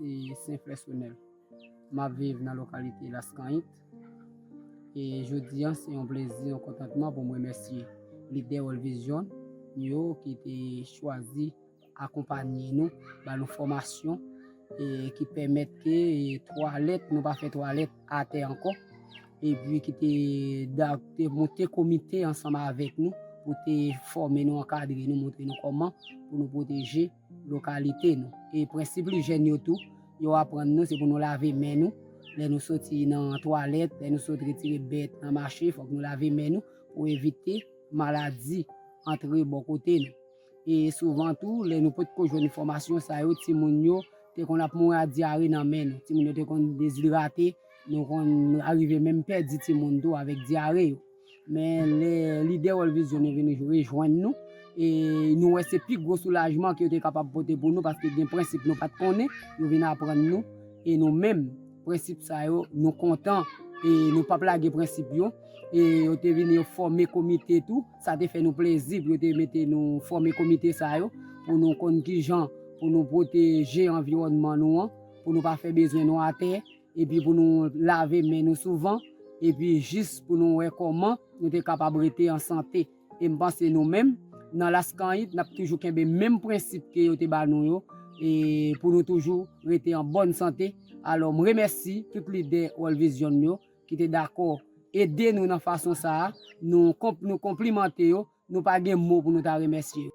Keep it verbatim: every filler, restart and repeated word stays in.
Se Sen Flè Sonèl. M ap viv nan lokalite Laskanyit. E jodi a, se yon plezi, yon kontantman pou m remèsye lidè World Vision yo ki te chwazi akonpanye nou, ba nou fòmasyon, e ki pèmèt ke, e, twalèt, nou pa fè twalèt atè ankò, epi ki te, da- te monte komite ansanm avèk nou pou te fòme nou, ankadre nou, montre nou kòman pou nou pwoteje lokalite nou. E prensip lijyèn yo tou, yo aprann nou, se pou nou lave men nou. Lè nou soti nan twalèt, lè nou sot retire bèt nan mache, fòk nou lave men nou pou evite maladi antre bò kote nou. E souvan tou, lè nou potko jwenn fòmasyon sa yo, timoun yo te konn ap mouri a dyare nan men nou. Timoun yo te konn dezidrate, nou konn arive menm pèdi timoun tou avèk dyare yo. Men lè lidè World Vision yo vin rejwenn nou, e nou wè se pi gwo soulajman ke yo te kapab pote pou nou, paske gen prensip nou pa t konnen, yo vin aprann nou, e nou menm, prensip sa yo, nou kontan, e nou p ap lage prensip yo. E yo te vini, yo fòme komite tou, sa te fè nou plezi pou yo te mete nou fòme komite sa yo, pou nou konn kijan pou nou pwoteje anviwònman nou an, pou nou pa fè bezwen nou atè, epi pou nou lave men nou souvan, epi jis pou nou wè kòman nou te kapab rete an sante. E m panse nou menm, nan Laskanyit, n ap toujou kenbe menm prensip ke yo te ba nou yo, e pou nou toujou rete an bòn sante. Alò, m remèsi tout lidè World Vision yo ki te dakò ede nou nan fason sa a. Nou konp- nou konplimante yo, nou pa gen mo pou nou ta remèsye yo.